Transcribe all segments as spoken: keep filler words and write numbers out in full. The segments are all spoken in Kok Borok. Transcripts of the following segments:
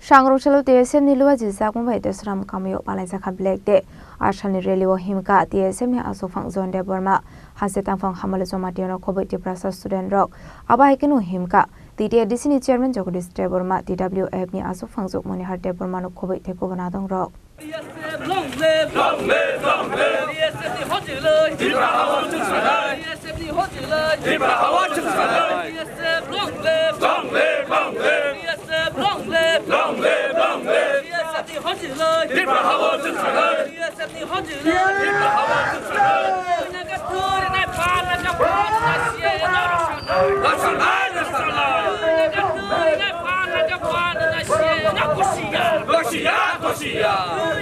Sangrong salo T S F ni luwa jijak mung bai Dosram kamio palaijakha Black Day. Asalni rally o himkha T S F ni aswk phang John Debbarma, Haste Tangphang Hamale Jamatia no khobwi Tiprasa student rok. Abo hai kheno himkha T T A D C ni chairman Jagadish Debbarma, T W F ni aswk phang Jokmonihar Debbarma no khobwi tei kubun adong rok. Long live, long live, long live. T S F ni hojilai. Tripura hawa chwng salai. T S F ni hojilai. Tripura hawa chwng salai. T S F long live, long live, long live. T S F long live, long live, long live. T S F ni hojilai. Tripura hawa chwng salai. T S F ni hojilai. Tripura hawa chwng salai. Naga turi nai pa, naga pa, naga siya, naga sanai. Naga sanai, naga sanai. Naga turi nai pa, naga pa, naga siya, naga kusiya. Kusiya, kusiya.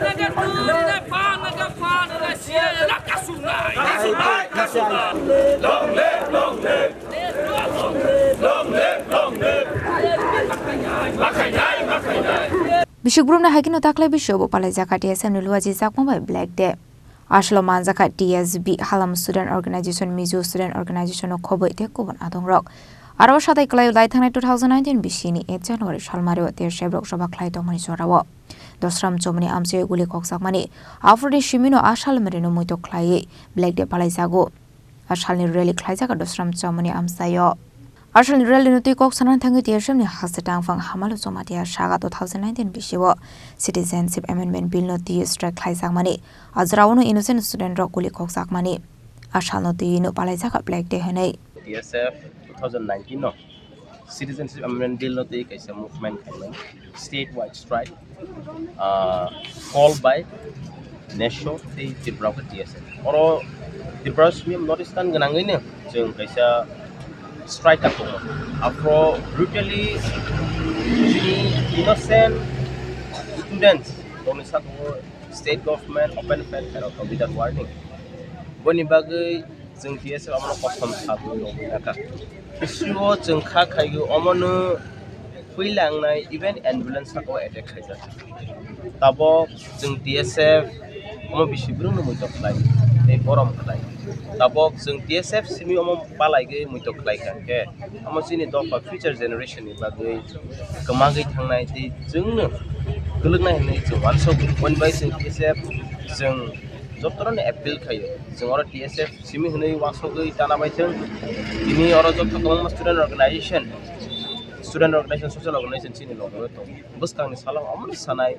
Naga turi nai pa, naga pa, naga siya, naga sunai. Naga sunai, naga sunai. Long live, long live. Long live, long live. Bishop group ni hai kheno taklai bishop bo palai jaka T S F ni luwa jijak mung bai Black Day. Asalo manjakha T S B, Halam Student Organization, Mizo Student Organization no khobwi tei kubun adong rok. Aro sadai kwlai lai thangnai two thousand nineteen bisi ni eight January salmari o T S F rok soba khlai tongmani jorao Dosram Chomoni amchai guli khokjakmani. Aphuru ni simi no a salmari no muitok khlaiwi Black Day palai jago. A salni rally khlaijak Dosram Chomoni amchaio. A salni rally no twi kok sanani thangwi T S F ni Haste Tangphang Hamalo Jamatia saka two thousand nineteen bisi o Citizenship Amendment Bill no twi strike khlaijakmani. A jorao no innocent student rok guli khokjakmani. A salno twi no palaijak Black Day hwnwi. T S F two thousand nineteen no Citizenship Amendment Bill no twi kaisa movement khaimani, statewide strike, ah, call by NESO tei Tripura khe T S F. Oro Tripura simi North Eastern gwnangwi no chwng kaisa strike ka tongma. Aphro brutally chini innocent students rokni sakango state government open fire khairok without warning. Boni bagwi chwng T S F abono kosom sabwi rwgwi nakha. Issue o chwng kha khaigwi omono puila wngnai even ambulance saka o attack khaijak. Tabok chwng T S F omo bisi bwrwngno muitok khlai tei borom khlai. Tabok chwng T S F simi omo palaigwi muitok khlai kha khe omo chini dopha future generation ni bagwi kwmagwi thangnai tei chwngno kwlwknai hwnwi chwng uansukgo. Boni bai chwng T S F chwng jotono appeal khaio, chwng oro T S F simi hwnwi uansugwi tana bai thwng. Tini oro joto kwbangma student organization, student organization, social organization chini logo tongo. Bwskangni salo omono sanai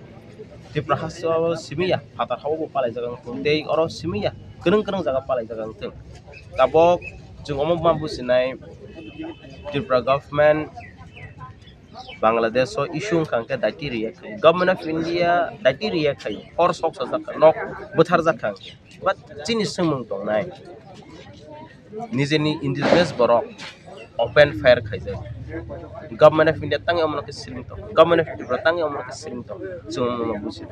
Tripura hasteo simi ya, phatar hao bo palaijak ang thung, tei oro simi ya, kwrwng kwrwng jaga palaijak ang thung. Tabok chwng omo ma bujinai Tripura government Bangladesh o issue wngkha hwnkhe daiti react khai. Government of India daiti react khai. Hor sok sajak kha, nok bwtharjak kha. But chini swngmung tongnai. Nijeni indigenous borok open fire khaijak. Government of India tangwi omono khe siring tong. Government of Tripura tangwi omono khe siring tong. Chwng omono buji.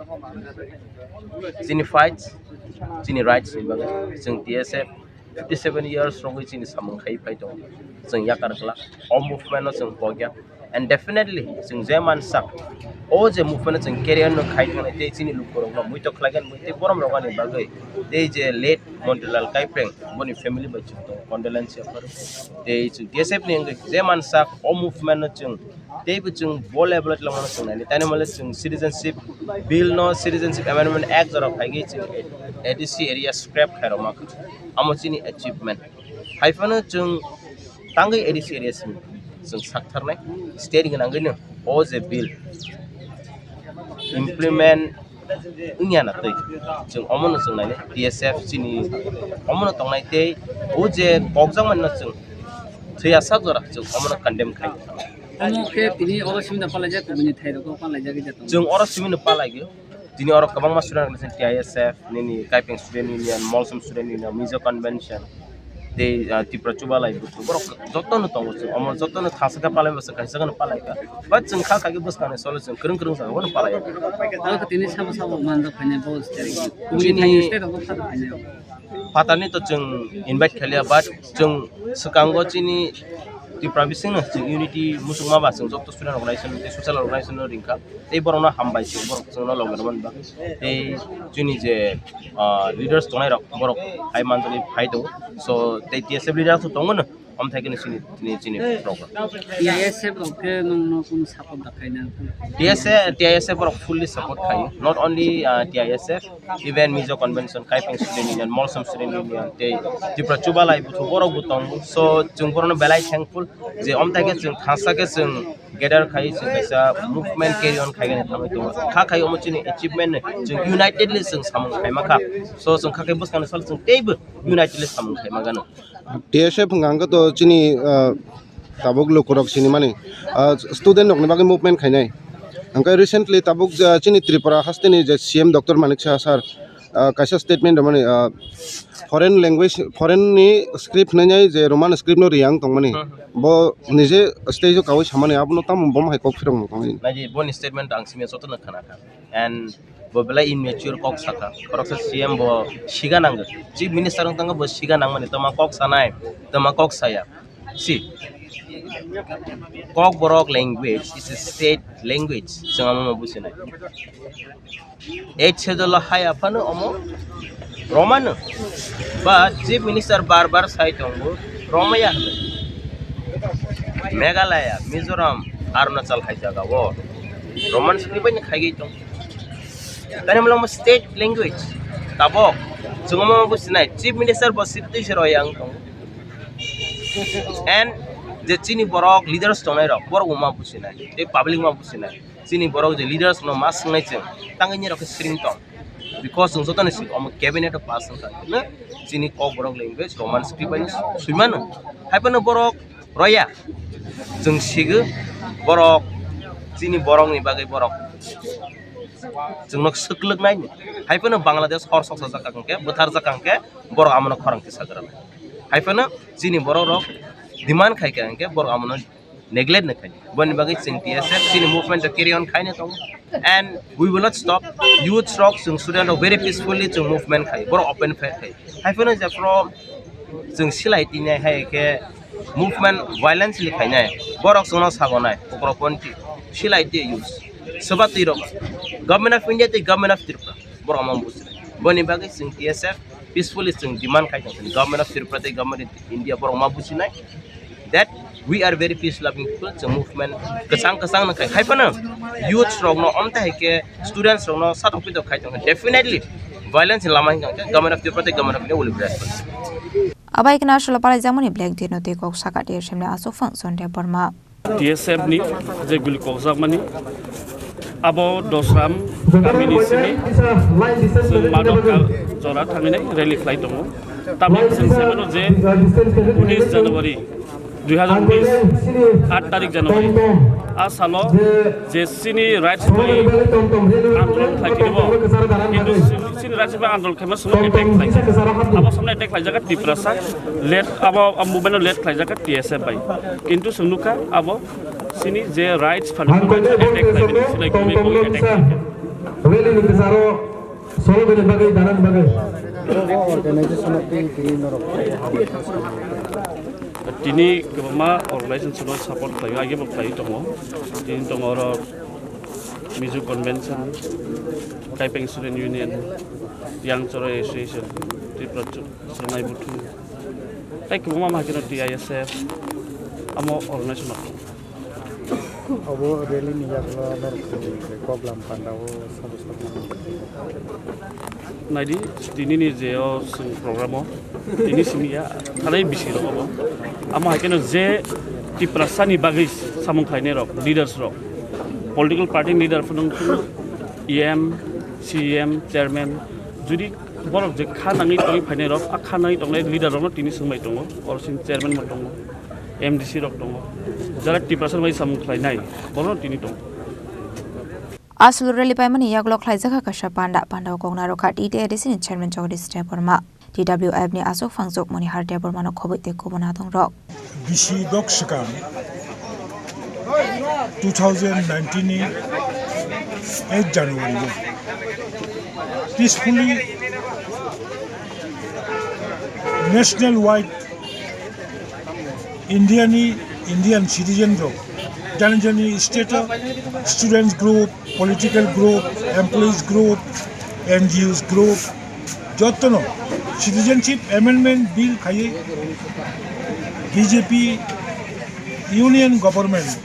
Chini fights, chini rights ni bagwi chwng T S F fifty seven years rogwi chini samung khai phai tongo. Chwng yakar glak. O movement no chwng pogya. And definitely chwng je mansak, o je movement no chwng career no khai thangwi tei chini lukurok no muitok khlai khe tei borom rok ani bagwi tei je late Montilal Kaipeng boni family bai chwng tongo, condolence offer. Tei chwng T S F ni wngwi je mansak o movement no chwng teibo chwng bo level o twlangmano chwng naini. Taini hwnle chwng citizenship bill no, citizenship amendment act jora phaigwi chwng A D C area scrap khairokma kha. Amo chini achievement. Haiphano chwng tangwi A D C area simi chwng saktharnai state gwnangwino o je bill implement wngya na twi chwng omono chwng nainai T S F chini omono tongnai tei o je kokjakmani no chwng thwiya sak jora chwng omono condemn khai. Omo khe tini oro simi no palaijak, kubuni thai rogo palaijak ija tongo. Chwng oro simi no palaigwi. Tini oro kwbangma student organization T I S F, nini Kaipeng Student Union, Molsom Student Union, Mizo Convention, tei, ah, Tripura Chubalai Buthu, borok jotono tongo chwng. Omo jotono thangsa khe palai bwswk kaisa kheno palai kha. But chwng kha kha khe bwskangni salo chwng kwrwng kwrwng jaga bono palai. Abo khe tini sabo sabo manjak phainai bo state. Chini state rogo phatar phainai. Phatarni to chwng invite khailiya, but chwng swkango chini Tripura bisingno chwng unity muchungma ba chwng joto student organization tei social organization no ringkha. Tei borokno hambai se borok chwngno logi rwmani bagwi. Tei chini je, ah, leaders tongnai rok borok hai manjagwi phai tongo. So tei T S F leaders tongo no. Om thai khe chini, chini, chini program. T I S F rok khe nwng no kunu support da khaina? T S F, T I S F borok fully support khayo. Not only, uh, T I S F, even Mizo Convention, Kaipeng Student Union, Molsom Student Union, tei Tripura Chuba Lai Buthu borok bo tongo. So, chwng borokno belai thankful je om thai khe chwng thansa khe chwng gather khai chwng kaisa movement carry on khaigani thamwi tongo. Kha khai omo chini achievement ni chwng unitedly chwng samung khaima kha. So, chwng kha khai bwskangni salo chwng teibo unitedly samung khaima gano. T S F hwnkha hwnkhe to chini, ah, tabuk lukurok sinimani, ah, student rokni bagwi movement khainai. Hwnkhe recently tabuk, ah, chini Tripura hasteni je C M Doctor Manik Saha sir, ah, kaisa statement rwmani, ah, foreign language, foreign ni script hwnwi je Roman script no riyang tongmani. Hmm. Bo nije stage o kaui samani abono tamo bomo hai kok phirok tongmani. Naidi boni statement ang simi jotono khna kha. And bo belai immature kok saka. Khoroksa C M bo siga nango. Chief Minister wng tongkha bo siga nangmani. Toma kok sanai, toma kok saya. Si. Kokborok language is a state language. Chwng amo businai. Eight schedule hai aphano omo Romano. But Chief Minister bar bar sai tongo Romaya hwnwi. Meghalaya, Mizoram, Arunachal hai jaga o Roman script bai khaigwi tong. Tani molo mo state language. Tabok chwngmo bo sinai Chief Minister bo script twi se roi ang tong. And je chini borok leaders tongnai rok borok ma businai. Tei public ma businai. Chini borok je leaders no ma swngnai chwng tangwi ni rok khe sring tong. Because chwng jotoni sik omo cabinet o pass wngkha. Chini kokborok language Roman script bai swimano. Hai phano borok roya. Chwng sigo borok chini borokni bagwi borok chwngno swklwknai. Hai phano Bangladesh hor soksa jakha hwnkhe, bwthar jakha hwnkhe borok amono khorang tisa gwrwknai. Hai phano chini borok rok demand khai kha hwnkhe borok amono neglect no khaidi. Boni bagwi chwng T S F chini movement rok carry on khaina tongo. And we will not stop. Youth rok, chwng student rok very peacefully chwng movement khai. Borok open fair khai. Hai phano je from chwng silai tinai hai khe movement violence li khainai. Borok chwngno sagonai. Kokrok ponti silai ti youth. Soba twi rok. Government of India tei Government of Tripura. Borok omo businai. Boni bagwi chwng T S F peacefully chwng demand khai tong. Government of Tripura tei Government of India borok ma businai. That we are very peace loving people, chwng movement kwchang kwchang no khai. Hai phano youth rok no, omte hai khe students rok no satok pitok khai tong khe, definitely violence ni lama hwnkha khe Government of Tripura tei Government of India will be responsible. Abai khe Nasrolo palaijakmani Black Day no tei kok saka T S F ni aswk phang John Debbarma. T S F ni je guli kokjakmani abo Dosram kamini simi chwng Madok jora thangwi nai rally khlai tongo. Tabuk chwng se mano je unis January dui hazar unis, aat tarik January, a salo je chini rights bai andolon khlai phirbo, kintu chini rights bai andolon khaima swngo attack khlaijak. Abo samno attack khlaijak Tiprasa, led abo, abo movement no led khlaijak T S F bai. Kintu chwng nukha abo chini je rights fundamental attack khlaimani, silai kumi kumi attack khlaijak. Rally ni kwcharo solo bini bagwi, danani bagwi. Bo organization of the, the norok. Tini kwbangma organization no support khlaio, age bo khlai tongo. Tini tongo oro Mizo Convention, Kaipeng Student Union, Young Choroi Association, Tripura Chu-, Chwrwngnai Buthu, tei kwbangma ma hakhe no T I S F, amo organization no. Obo rally ni yagulo norok kok lam panda o sabo sabo. Naidi, tini ni je o chwng program o, tini simi ya, thalai bisi rok obo. Amo hai kheno je Tiprasa ni bagwi samung khlainai rok, leaders rok, political party leader phano wngthung, E M, C E M, chairman, judi borok je kha nangwi tongwi phainai rok, a kha nangwi tongnai leader rok no tini swngbai tongo, oro sini chairman bo tongo, M D C rok tongo, jara Tiprasa ni bagwi samung khlainai, borok no tini tongo. Aswk rally paimani yagulo khlaijak kha kaisa panda, panda o kok narwkha T T A D C ni chairman Jagadish Debbarma, T W F ni aswk phangjak Monihar Debbarma no khobwi tei kubun adong rok. Bisi dok swkang two thousand nineteen ni eight January o peacefully national wide India ni Indian citizen rok jani jani state o students group, political group, employees group, N G Os group, jotono Citizenship Amendment Bill khaiwi B J P Union Government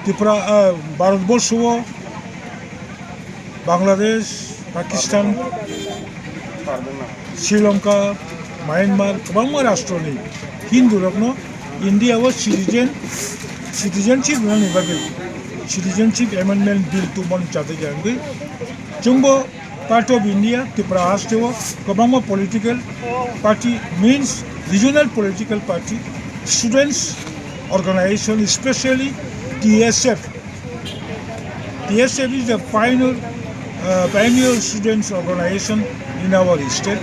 Tripura, ah, Bharatborsho o Bangladesh, Pakistan, Sri Lanka, Myanmar kwbangma rashtroni Hindu rokno India o citizen, citizenship rwnani bagwi Citizenship Amendment Bill two mani chajak ya wngwi chwngbo part of India, Tripura haste o kwbangma political party means regional political party, students organization, especially T S F. T S F is a pioneer, uh, pioneer students organization in our state,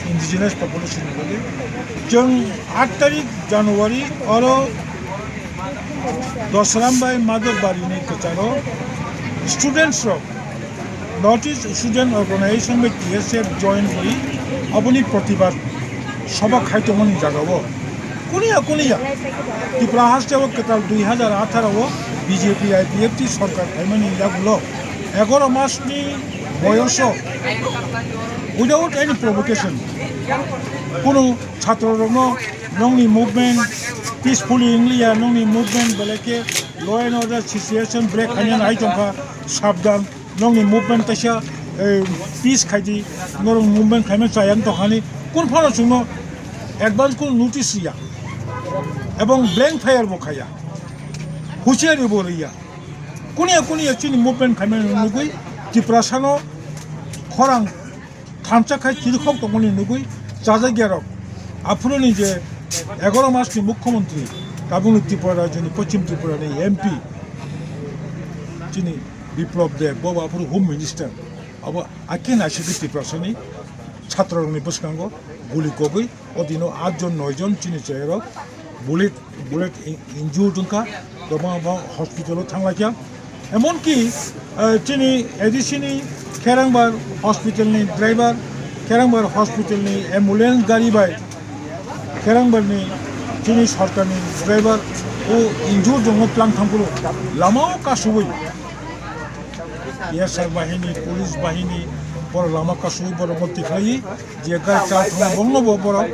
indigenous population ni bagwi. Chwng aat tarik January oro Dosram bai Madhobari ni kwcharo students rok North East Student Organization bai T S F join ri aboni protibad soba khai tongmani jaga o. Kuniya kuniya Tripura haste o kwtal dui hazar atharo o B J P I P F T sorkar phaimani yagulo egaro mas ni boyoso without any provocation kunu chhatro rokno nongni movement peacefully wngliya, nongni movement belai khe law and order situation break khainani hai tongkha, sabdan. Nongni movement kaisa, eh, peace khaidi, norok movement khaima chaya wng tongkhani, kun phano chwngno advance kun notice riya, ebong blank fire bo khaya, husiari bo riya. Kuniya kuniya chini movement khaima nugwi Tiprasano khorang thansa khai chirikhok tongmani nugwi chajakya rok. Aphuruni je egaro mas ni mukhyamantri, tabukni Tripura rajyoni, Poschim Tripura ni M P, chini Biplab Deb, bo aphuru Home Minister, abo akin aisiki Tiprasani chhatrarokni bwskango guli kogwi o dino aat jon noi jon chini chayarok bullet, bullet in-, injured wngkha, kwbangma hospital o thanglaikha. Emonki, eh, chini A D C ni Kherangbar hospital ni driver, Kherangbar hospital ni ambulance gari bai Kherangbar ni chini sorkar ni driver o injured wngwi tlang thangphuru lama o kasugwi S R bahini, police bahini borok lama kasugwi borok bo tikhlaiwi je gari chal thangma bongno bo borok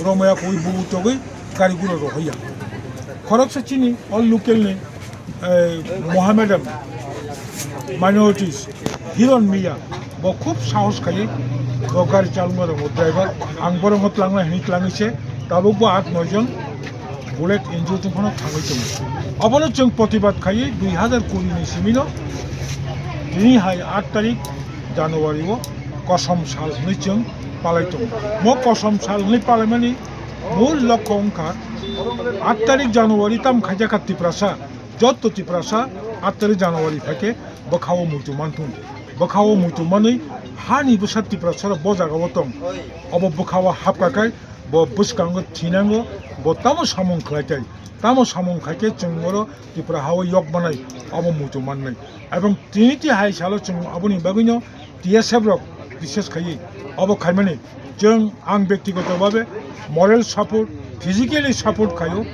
romaya koi bubu togwi gari gura rohorya. Khoroksa chini o local ni eh, Mohammedan minorities, Hiron Miya, bo khub sahos khai, bo gari chalma rok, driver, ang borok no tlangna hini tlangwi se, tabuk bo aat noi jon bullet injured wng phano thangwi tongo. Obono chwng protibad khai dui hazar kuri ni simi no, tini hai aat tarik January o kosom sal hwnwi chwng palai tongo. Mo kosom sal hwnwi palaimani mul lokho wngkha aat tarik January tam khaijak kha Tiprasa. Jotto Tiprasa aat tarik January phaikhe bwkhao muitu manthung. Bwkhao muitu manwi hani bwsa Tiprasarok bo jagao tong. Obo bwkhao hapkakhai bo bwskango thinango, bo tamo samung khlaikhai. Tamo samung khaikhe chwng oro Tripura hao yok manai, obo muitu mannai. Ebong tini tihai salo chwng aboni bagwino T S F rok bises khaiwi obo khaimani. Chwng ang byaktigoto bhabe moral support, physically support khaio.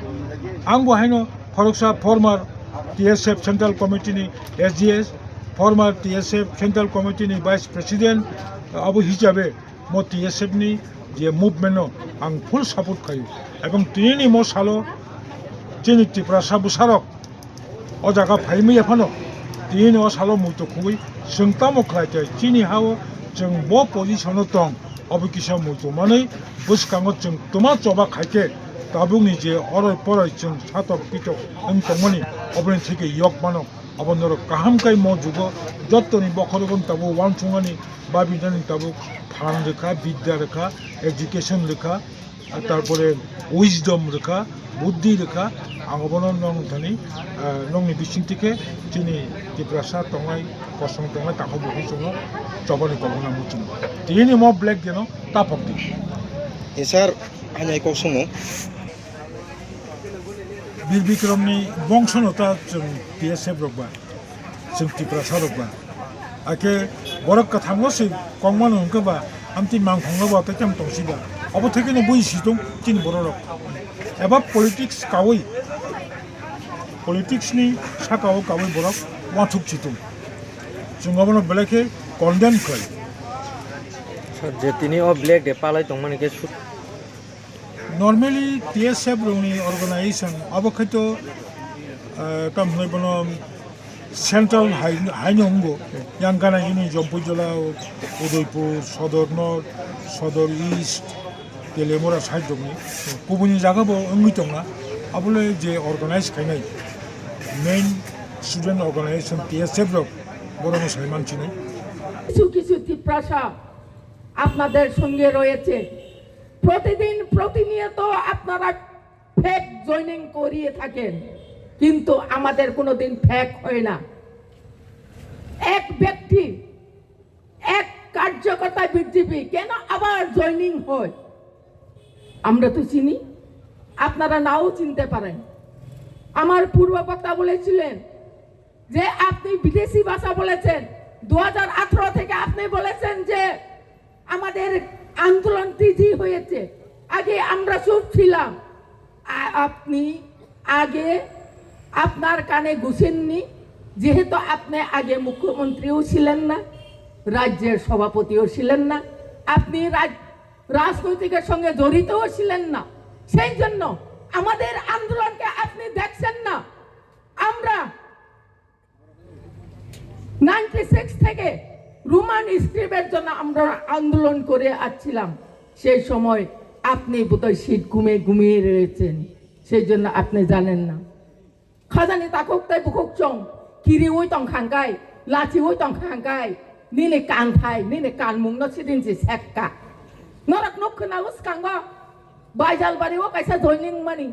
Ang bo haino khoroksa former T S F Central Committee ni S G S, former T S F Central Committee ni Vice President, abo hisabe mo T S F ni je movement no ang full support khaio. Ebong tini ni mo salo chini Tiprasa bwsarok o jaga phaimaya phano tini o salo muitu khugwi chwng tamo khlai khe chini hao chwng bo position o tong, obo kisa muitu manwi bwskango chwng twma choba khaikhe tabukni je oroi poroi chwng satok pitok wng tongmani oboni theke yok mano. Obo norok kaham khe mo jugo jottoni bokhorogo tabuk uansukmani babinani tabuk phan rwkha, bidya rwkha, education rwkha. Tarpore wisdom rwkha, buddhi rwkha, ang obono nong thani, ah, nongni bisingtwi khe chini Tiprasa tongnai, kosong tongnai, takhuk bukhuk chwngno chobani kobokna muchungo. Tini mo black deno taphok di. E sir, ani ai kok songo. Bir Bikramni bongsono ta chwng T S F rok ba. Chwng Tiprasa rok ba. Hakhe borok kwthango se kongmano hwnkhe ba, amtwi mangkhongno ba tei tamo tongsi ba. Obo thekeno bui si tong chini borok rok. Eba politics kaui, politics ni saka o kaui borok uansuk si tong. Chwng obono belai khe condemn khlai. Sir, je tini o black day palai tongmani khe sut- Normally T S F rokni organization abo khaito, ah, tam hwnwi bono central hai, haino wngo. Yang gana hini Jampuijala, Udaipur, Sodor North, Sodor East, Telemura side rokni kubuni jaga bo wngwi tonga. Abole je organize khainai main student organization T S F rok, borokno sai mansinai. কিছু কিছু তিপ্রাসা আপনাদের সঙ্গে রয়েছে। প্রতিদিন প্রতিনিয়ত আপনারা fake joining করিয়ে থাকেন, কিন্তু আমাদের কোনোদিন ফেক হয় না। এক ব্যক্তি, এক কার্যকর্তা বিজেপি কেন আবার জয়েনিং হয়, আমরা তো চিনি, আপনারা নাও চিনতে পারেন। আমার পূর্ব বক্তা বলেছিলেন যে আপনি বিদেশি ভাষা বলেছেন, দু হাজার আঠারো থেকে আপনি বলেছেন যে আমাদের আন্দোলন তিজি হয়েছে, আগে আমরা চুপ ছিলাম। আ-, আপনি আগে আপনার কানে ঘুষেননি, যেহেতু আপনি আগে মুখ্যমন্ত্রীও ছিলেন না, রাজ্যের সভাপতিও ছিলেন না, আপনি রাজ-, রাজনৈতিকের সঙ্গে জড়িতও ছিলেন না, সেই জন্য আমাদের আন্দোলনকে আপনি দেখছেন না। আমরা নাইনটি সিক্স থেকে রোমান স্ক্রিপ্টের জন্য আমরা আন্দোলন করে আসছিলাম। সেই সময় আপনি বোধহয় সিট ঘুমিয়ে ঘুমিয়ে রয়েছেন, সেই জন্য আপনি জানেন না। Khajani takhuk tei bukhuk chwng kiriui tong kha hwnkhe, lachiui tong kha hwnkhe, nini kanthai, nini kanmungno sidin se sekka. Norok nuk khna o swkango, Baijalbari o kaisa joining mani.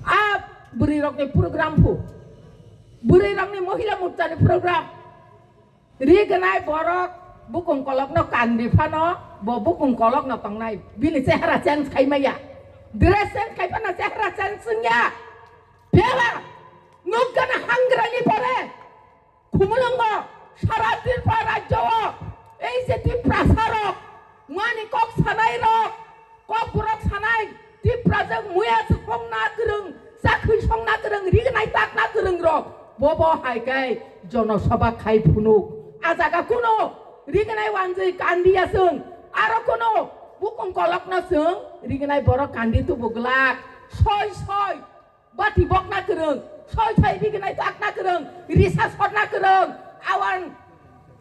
A bwrwi rokni program phu. Bwrwi rokni mohila morchani program. Rignai borok bukung kolokno kandi phano, bo bukung kolokno tongnai. Bini chehara change khai maya. Dress change khai phano chehara change wngya. Phela nukgana hangrani pore. Khumulwngo sara Tripura rajyo o ei je Tiprasa rok, mani kok sanai rok, kok borok sanai, Tiprajwk muya songna kwrwng, chakri songna kwrwng, rignai takna kwrwng rok, bobo hai khe jonosabha khai phunuk. A jaga kuno rignai wanjwi kandiya chwng, aro kuno bukung kolokno chwng rignai borok kandi tubu glak, soi soi. Bati bokna kwrwng, soi soi rignai takna kwrwng, risa sorna kwrwng, awang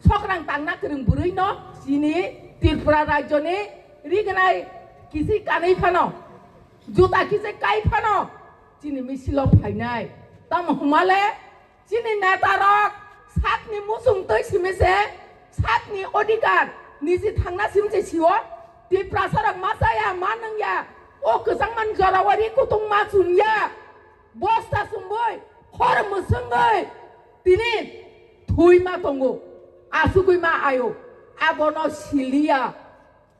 sokrang tangna kwrwng bwrwino chini Tripura rajyoni rignai kisi kanwi phano, juta kisi kai phano chini misilo phainai. Tamo hwnmale chini netarok sakni muchung twi simi se sakni odhikar niji thangna sim se sio. Tiprasarok ma chaya ma nungya, o kwchangmani jorao ri kutung ma chumya. Bosta chumui, khor mwswngwi tini thwi ma tongo, asugwi ma ayo. Abono siliya.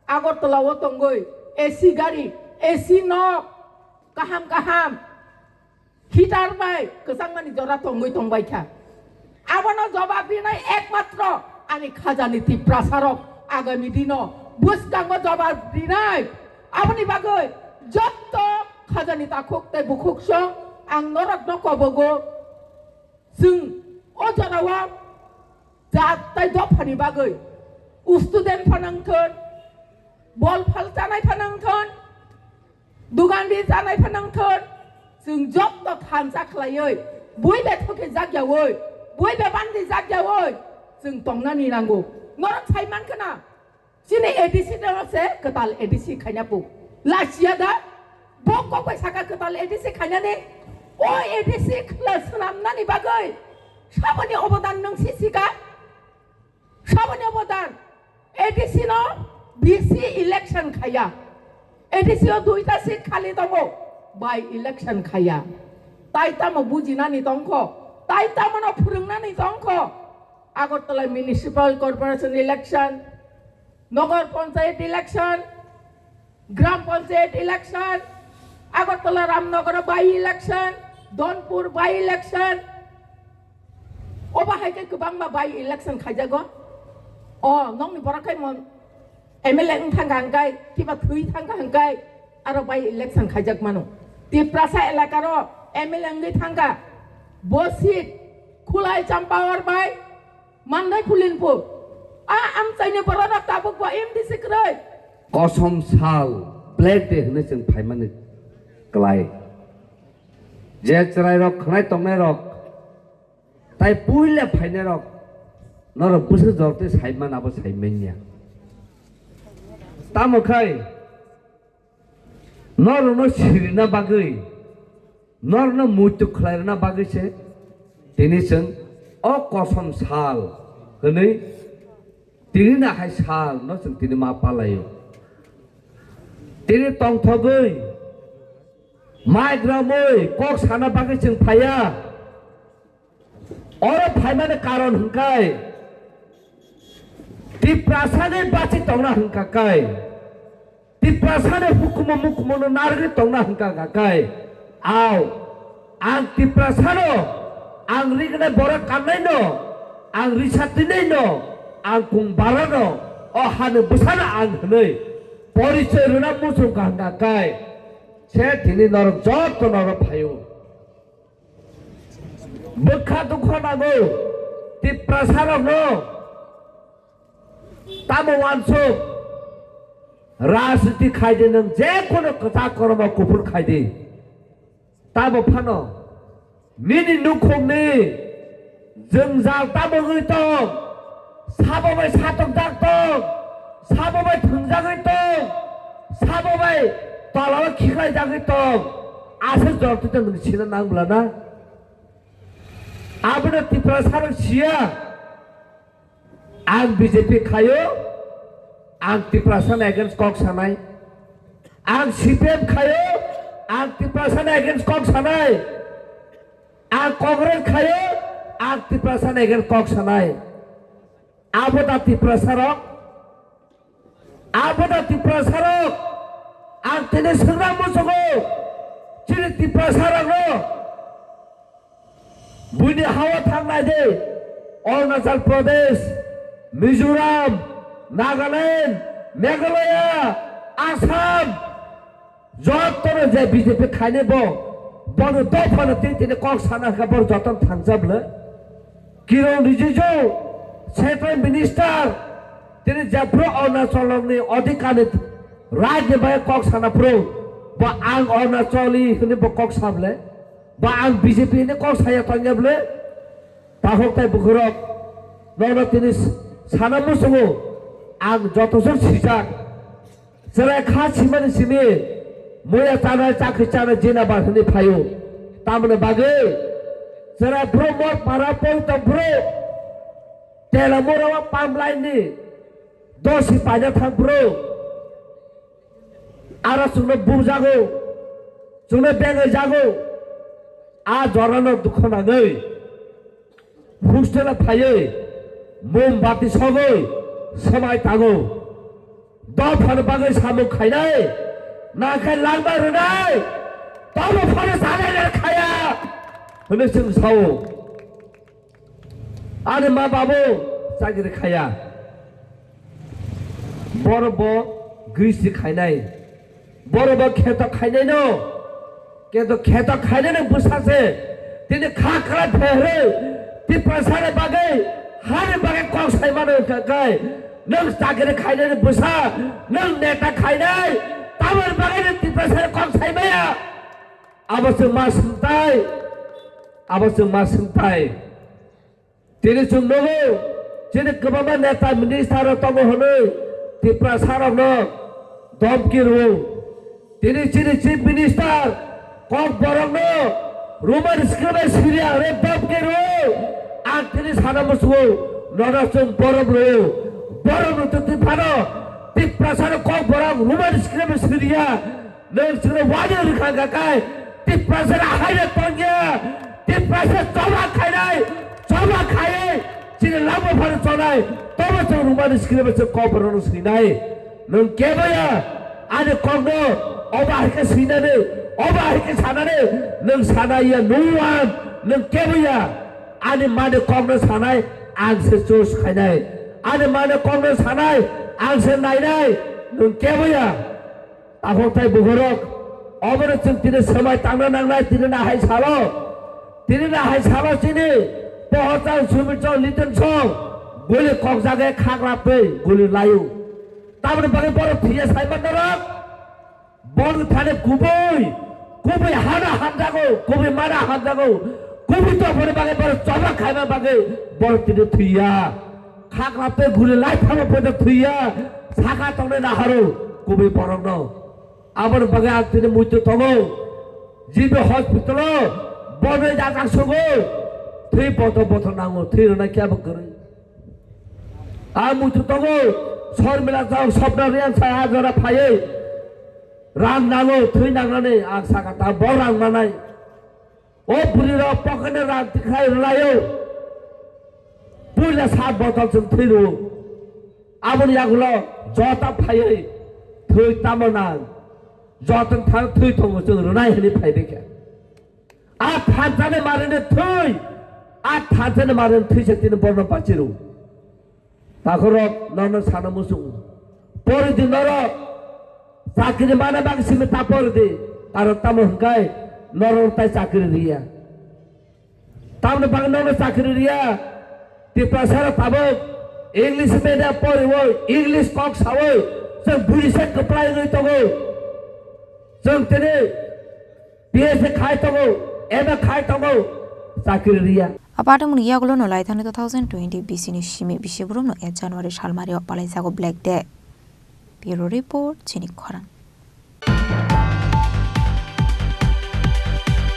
Agartala o tongwi A C gari, A C nok, kaham kaham heater bai kwchangmani jora tongwi tongbai kha. Abono jobab rinai ekmatro ani khajani Tiprasarok agami dino bwskango jobab rinai. Aboni bagwi jotto khajani takhuk tei bukhuk song ang norokno kobogo. Chwng o jorao jat tai dophani bagwi student phano wngthon, bol phal chanai phano wngthon, dugandi chanai phano wngthon, chwng jotto thansa khlaiwi, buibe thoki jakyawi, buibe bandi jakyawi chwng tongnani nango. Norok sai mankha na, chini A D C no se kwtal A D C khaina pu. Lachiya da, bo kok bai saka kwtal A D C khainani, o A D C khwla swnamnani bagwi saboni obodan nwng sisika? Saboni obodan? A D C no B C election khaya. A D C o duita seat khali tongo, by election khaya. Tai tamo bujinani tongkho, tai tamono phwrwngnani tongkho. Agartala Municipal Corporation election, Nagar Panchayat election, Gram Panchayat election, Agartala Ramnagar by election, Donpur by election. Obo hai khe kwbangma by election khaijago. O nokni borok khai mon M L A wng thangkha hwnkhe, kiba thwi thangkha hwnkhe, aro by election khaijak mano. Tiprasa elakaro M L A wngwi thangkha. Bo seat Khulai Champawar bai Mandai Phulinpur. A amchaini bororok tabukbo M D C kwrwi. Kosom sal Black Day hwnwi chwng phaimani klai. Je chwrairok khwnai tongnairok, tai puila phainairok, norok bwswk jor tei saiman abo saimanya. Tamo khai norokno sirina bagwi, norokno muitu khlairina bagwi se tini chwng o kosom sal hwnwi tini nahai sal no chwng tini ma palaio. Tini tongthogwi, mic ramwi kok sana bagwi chwng phaiya. Oro phaimani karon hwnkhe Tiprasani bachi tongna hwnkha khe, Tiprasani hukumu mukumu no narwgwi tongna hwnkha khe, ao ang Tiprasano, ang rignai borok kannaino, ang risatinaino, ang kung barano, o hani bwsano ang hwnwi porichoi rwna muchung kha hwnkha khe, se tini norok joto norok phaio. Bwkha dukha nango Tiprasarokno. Tamo uansuk rajniti khaidi, nwng je kono kwchak kormo kuphur khaidi. Tamo phano nini nukhungni jwngjal tamo wngwi tong, sabo bai satokjak tong, sabo bai thwngjagwi tong, sabo bai tolao khiklaijagwi tong, aswk jortwi tong nwng sina nang bwla na? Abono Tiprasarok siya. Ang B J P khaio, ang Tiprasani against kok sanai. Ang C P M khaio, ang Tiprasani against kok sanai. Ang Congress khaio, ang Tiprasani against kok sanai. Abo da Tiprasarok? Abo da Tiprasarok? Ang tini swngra muchungo, chini Tiprasarokno. Buini hawa thangnai de, Arunachal Pradesh, Mizoram, Nagaland, Meghalaya, Assam, jotono je B J P khainai bo, bono dophano tini tini kok sana khe bo jotono thangjak le. Kiron Rijiju, Central Minister, tini jephru Arunachalni odhikani rajni bagwi kok sana phuru, bo ang Arunachali hwnwi bo kok sa le. Ba ang B J P ni kok saya tongya bwle? Takhuk tai bukhurok, nono tini s-, sana muchungo, ang joto jwk sijak. Chwrai kha simani simi, muya chanai, chakri chanai, jina bar hwnwi phaio. Tamoni bagwi, chwrai bro mor para poi tong bro, tela mora wa pam line ni, dosi paina thang bro. Aro chwngno bujago, chwngno bengwi jago. A jorano dukho nangwi hostel-o phaiwi mombati sogwi swmai tango. Dophani bagwi samung khainai, nangkhe langma rwnai, tobo phano chanai le khaya hwnwi chwng sao. Ani ma babu chakri khaya. Borok bo gristi khainai. Borok bo kheto khainai no. Kheto, kheto khainai no bwsa se. Tini kha kra pherwi Tiprasani bagwi, hani bagwi kok sai mano wngkha khe. Nwng chakri khainai no bwsa, nwng neta khainai. Tamoni bagwi nwng Tiprasani kok sai maya. Abo se ma swngtai. Abo se ma swngtai. Tini chwng nugo, chini kwbangma neta minister rok tongo hwnwi Tiprasa rokno domki rwo. Tini chini chief minister kok borokno Roman script bai siriya hwnwi domki rwo. Ang tini sana muchungo nono chwng borom rwo. Borom rwtwtwi phano Tiprasa rok kok borok Roman script bai siriya. Nwng chwngno wani rwkha hwnkha khe, Tiprasani haino tongya, Tiprasa choba khainai, choba khaiwi chini langma phano chonai, tobo chwng rwmani script se kok borokno swinai. Nwng keboya ani kokno obo hai khe swinani, obo hai khe sanani, nwng sanai ya nuan, nwng keboya ani mani kokno sanai, ang se choose khainai. Ani mani kokno sanai, ang se nainai, nwng keboya. Takhuk tai bukhurok, obono chwng tini swmai tangna nangnai, tini nahai salo, tini nahai salo chini Pohorchal, Sumirchal, Litensong guli kokjagwi khaklap twi guli laio. Tamoni bagwi borok thwiya saiman norok? Borok thani kubui, kubui hana hamjago, kubui mana hamjago, kubui tongmani bagwi borok choba khaima bagwi borok tini thwiya. Khaklap tei guli lai thangma poito thwiya, saka tongnai naharo kubui borokno. Aboni bagwi ang tini muitu tongo, G B hospital-o bodoi jajak sugo, thwi bothor bothor nango, thwi rwna khe abo kwrwi. Ang muitu tongo, Sormila jok Swapna Reang sa a jora phaiwi rang nango, thwi nangnani ang saka ta bo rang manai. O bwrwi rok pocket ni rang tikhai rwlaio. Puila sat botol chwng thwi rwo. Aboni yagulo jota phaiwi thwi tamo nang. Jotoni thang thwi tongo chwng rwnai hwnwi phai bikha. A thansa ni marini thwi. A thansa ni marini thwi se tini borno bachi rwo. Takhorok norno sana muchungo. Pori di norok chakri mana bang simi ta pori di. Karon tamo hwnkhe norok tai chakri riya. Tamni bagwi norno chakri riya. Tiprasara tabuk English medium poriwi, English kok sawi, chwng buri se kwplai wngwi tongo. Chwng tini B S khai tongo, M A khai tongo, chakri riya. Apadamni yagulo no lai thani two thousand twenty B C ni simi bisi borok no eight January salmari o palai jago Black Day. Bureau Report, chini khorang.